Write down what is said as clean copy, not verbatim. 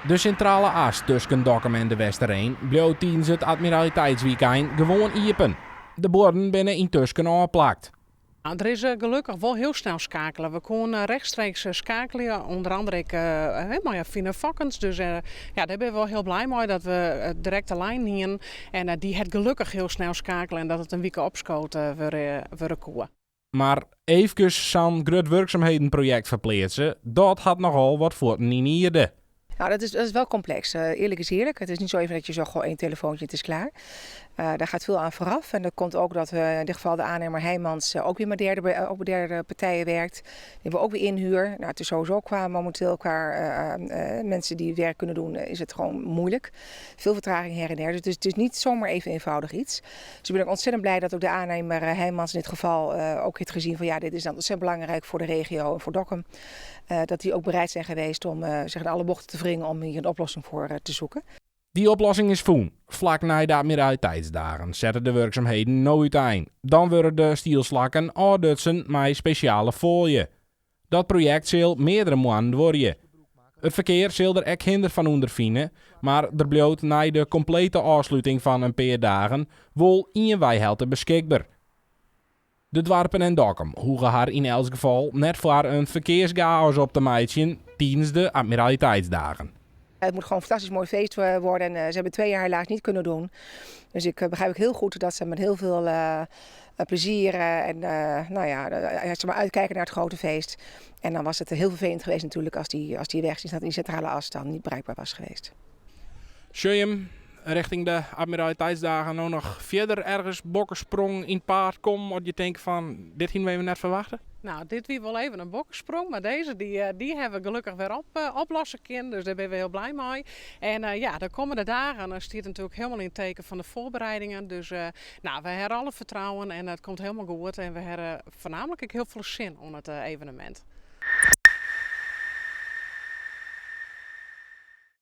De Sintrale As tusken Dokkum en De Westereen bliuwt tidens it Admiraliteitswykein gewoan iepen. De buorden binne yntusken ôfplakt. Nou, der is gelokkich wol hiel snel skeakele. We koene rechtstreeks skeakelje, ûnder oare ek mei Fine Fokkens. Dus ja, dêr binne we wol hiel bliid mei dat we direkte linen hiene. En dy hat gelokkich hiel snel skeakele en dat it in wike opskood wurde koe. Mar eefkes sa'n grut wurksumhedenprojekt ferpleatse, dat hat nochal wat fuotten yn ierde. Nou, dat is wel complex. Eerlijk is eerlijk. Het is niet zo even dat je zo gewoon één telefoontje, het is klaar. Daar gaat veel aan vooraf. En dat komt ook dat we in dit geval de aannemer Heijmans ook weer ook met derde partijen werkt. Die hebben we ook weer inhuur. Nou, het is sowieso qua momenteel qua mensen die werk kunnen doen, is het gewoon moeilijk. Veel vertraging her en der. Dus het is niet zomaar even eenvoudig iets. Dus ik ben ook ontzettend blij dat ook de aannemer Heijmans in dit geval ook heeft gezien van ja, dit is dan ontzettend belangrijk voor de regio en voor Dokkum. Dat die ook bereid zijn geweest om zich in alle bochten te wringen om hier een oplossing voor te zoeken. Dy oplossing is fûn. Flak nei de Admiraliteitsdagen sette de wurksumheden no útein. Dan wurde de stielslakken ôfdutsen mei spesjale foalje. Dat projekt sil meardere moannen duorje. It ferkear sil der ek hinder fan ûnderfine, mar der bliuwt nei de komplete ôfsluting fan in pear dagen wol ien weihelte beskikber. De doarpen en Dokkum hoege har yn elts gefal net foar in ferkearsgaos op te meitsjen tidens de Admiraliteitsdagen. Het moet gewoon een fantastisch mooi feest worden. En ze hebben 2 jaar helaas niet kunnen doen. Dus ik begrijp ook heel goed dat ze met heel veel plezier en nou ja, ze maar uitkijken naar het grote feest. En dan was het heel vervelend geweest natuurlijk als die weg in die centrale as dan niet bereikbaar was geweest. Sjogge jim rjochting de Admiraliteitsdagen no noch fierder ergens bokkesprong yn it paad kommen of je tinke fan dit hiene we even net ferwachte? Nou, dit wie wol even in bokkesprong, mar dizze dy hawwe we gelokkich wer oplosse kinnen, dus dêr binne we hiel bliid mei. En ja, de kommende dagen dan stiet natuerlik hielendal yn it teken fan de foarbereidingen. Dus nou, we hawwe alle fertrouwen en it komt hielendal goed. En we hawwe foarnaamlik ek hiel folle sin oan it evenemint.